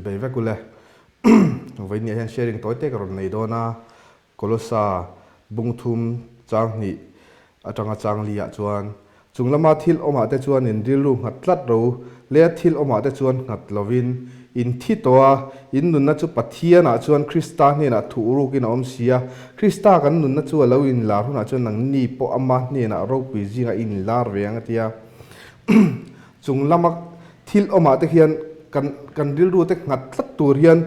Chibai vek ule. Vawiin hian sharing tawi te ka rawn nei dawn a, Kolosa bung thum chang hnih atanga chang li ah chuan chung lama thil awmah te chuan in rilru nghat tlat ro leh thil awmah te chuan nghat lovin in thi tawh a, in nunna chu Pathian ah chuan Krista hnenah thuh rukin a awm si a, Krista kan nunna chu a lo inlar hunah chuan nangni pawh ama hnenah ropui zingah i inlar ve ang a ti a. Chung lama thil awmah te hian kan kan rilru te nghat tlat tur hian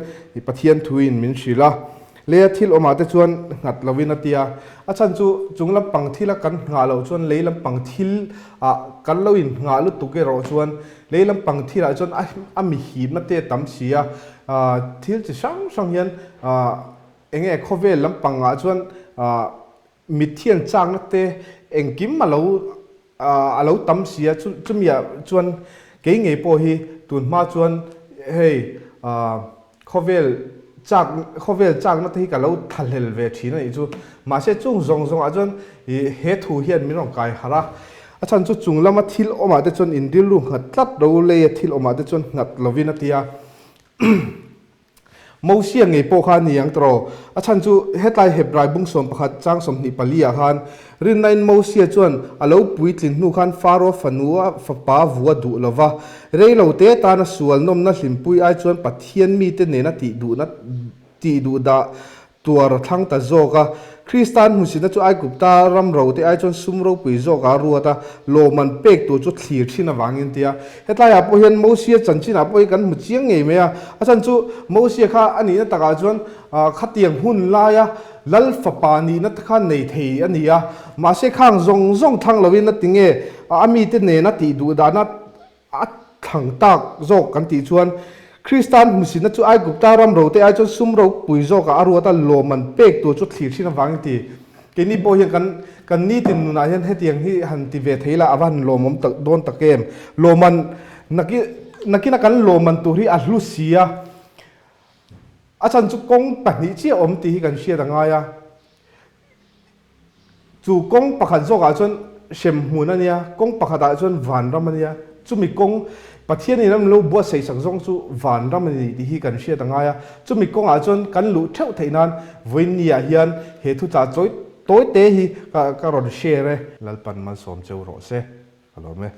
Pathian thuin min hrilh a. Leia thil awmah te chuan nghat lovin a ti a. A chhan chu chung lampang thila kan nghah loh chuan lei lampang thil ah kan lo in nghah lutuk erawh chuan lei lampang thilah chuan a a mi hipna te a tam si a. Thil chi hrang hrang hian eng nge khawvel lampang ah chuan Mitthi an chakna te engkim a lo a lo tam si a, chumi ah chuan kei ngei pawh hi tun hma chuan hei khawvel chak khawvel chakna te hi ka lo thlahlel ve thin a nih chu. Mahse chung zawng zawng ah chuan he thu hian min rawn kai harh a, a chhan chu chung lama thil awmah te chuan in rilru nghat tlat ro leia thil awmah te chuan nghat lovin a ti a. Mosia ngei pawh kha a ni ang tawh. A chhan chu hetlai Hebrai bung 11 chang 24 ah khan rinnain Mosia chuan a lo puitlin hnu khan Faro fanu a fapa vua duh lo va, rei lo te tana sual nawmna hlimpui ai chuan Pathian mite nena tih duhna tih duh dah Tuar a thlang ta zawk a. Kristan hmuhsitna chu Aigupta ram rote ai chuan sum ropui zawkah a ruat a, lawmman pek tur chu thlir thin avangin tia. Hetlaiah pawh hian Mosia chanchinah pawh hi kan hmu chiang ngei mai a. A chhan chu Mosia kha a nihna takah chuan khatiang hun laia Lal fapa nihna te kha nei thei a ni a. Mahse khang zawng zawng thlang loin a ti nge a mite nena tih duh dahna A thlang tak zawk kan tih chuan Kristan hmuhsitna chu Aigupta ram rote ai chuan sum ropui zawkah a ruat a, lawmman pek tur chu thlir thin avangin ti. Keini pawh hian kan kan nitin nunah hian hetiang hi han ti ve thei la a va han lawmawm tak dawn tak em. Lawmman nakin nakina kan lawmman tur hi a hlu si a, a chhan chu kawng pahnih chiah awm tih hi kan hriat a ngai a. Chu kawng pakhat zawkah chuan hrem hmun a nia, kawng pakhatah chuan vanram a nia. Chumi kawng, Pathianin an lo buatsaih sak zawng chu vanram a ni tih hi kan hriat a ngai a. Chumi kawngah chuan kan luh theuh theih nan vawiinniah hian he thuchah chawi tawi te hi ka rawn share e. Lalpan malsawm cheu rawh se, ka lawm e.